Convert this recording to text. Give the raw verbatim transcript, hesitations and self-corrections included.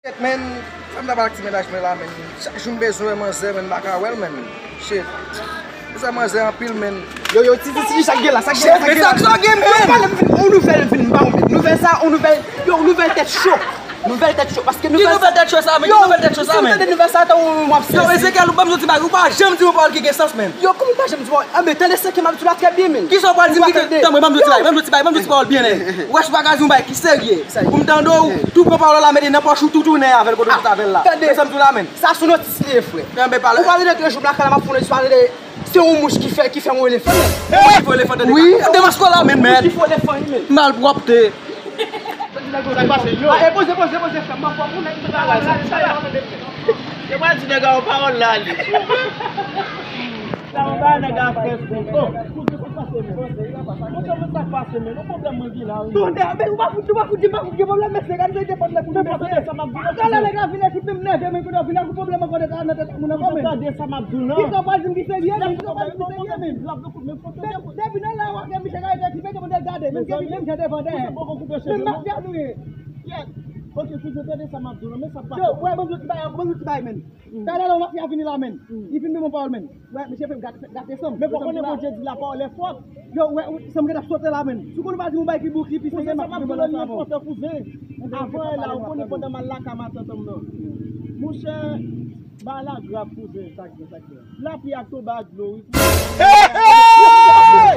Shit, man. Sa m t ap ak ti mennaj mwen la, man. Chak jou m bezwen wè manzè, man, m pa ka wè l, man. Shit. Bezwen manzè anpil, man. Yo, yo, ti, ti, ti, sa k gen la, sa k gen la, sa k gen la. Sa k gen, man? Yo, pale m vin, yon nouvèl vin, m pa konprann. Nouvèl sa, yon nouvèl, yo, yon nouvèl tèt cho. Nouvèl tèt cho, paske nouvèl sa. Ki nouvèl tèt cho sa, man? Ki nouvèl tèt cho sa, man? Yo, si w tande nouvèl sa, tan ou ap sezi. Yo, Ezekiel, ou ban m yon ti bagay, ou pa janm di yon pawòl ki gen sans, man. Yo, kòman ou pa janm di pawòl? Anben, tande sa ke m ap di w la trè byen, man. Kisa w pral di m ki gen, tann mwen, ban m di yon ti bagay, ban m di yon ti bagay, ban m di yon ti pawòl byen nèt. Ou wè, si w pa ka di yon bagay ki serye, pou m tande w, tou pran pawòl la, mete nan pòch ou, tou tounen avè l kote w sot avè l la. Tande. Men sa m di w la, man. Sa se yon notis li ye, frè. Anben, pale. Ou pale de trè jou m lakay la, m ap fè yon notis, pale de se yon mouch ki fè, ki fè yon elefan, man. Wi. Demaske w la, man, man. Mouch ki fè elefan, wi, man. Malpwòpte. Sa k pase, yo? Ah, e poze, poze, poze, frè m, m ap fè pou nèg sa la, sa, sa, sa. Yo pral di nèg la yon pawòl la, li. Sa yon bagay nèg la fè, frè. Oh, kouzen, sa k pase, men? Monchè, men sa k pase, men? Yon pwoblèm mwen gen la, wi. Tonnè, men ou pa fout, ou pa fout di m pa fout gen pwoblèm, mesye, gade se te pòt la pou nou, mesye. Tande sa m ap di w la. Talè nèg la vin ekip, m nève, men kounye a vin ak yon pwoblèm ankò nan tèt moun ankò, men. Tande sa m ap di w la. Kisa w pral di m ki serye, men? Kisa w pral di m ki serye, men? Depi nan la w ap gen misye ka ete ki pete mwen gade, menm ke li menm jan devan dèyè. Men mafya nou ye. Yes. Ok, kouzen, tande sa m ap di w la, men sa k pase. Yo, wè, ban m yon ti bagay, ban m yon ti bagay, men. Talè la, mafya vini la, men. Li vin ban mwen pawòl, men. Wè, misye fè m gate, gate san m. Men fò konnen Bondye di la pawòl e fòt. Yo, wè, san m gen ap sote la, men. Si w konn pa di m yon bagay ki bouki, pi serye, m ap di w, men sa bon. Avan la, ou konnen pandan m al lakay matant an m nan. Monchè, bagay la grav, kouzen. Sa k gen, sa k gen. Lapli ak tonbe ak dlo, wi. Hey, hey!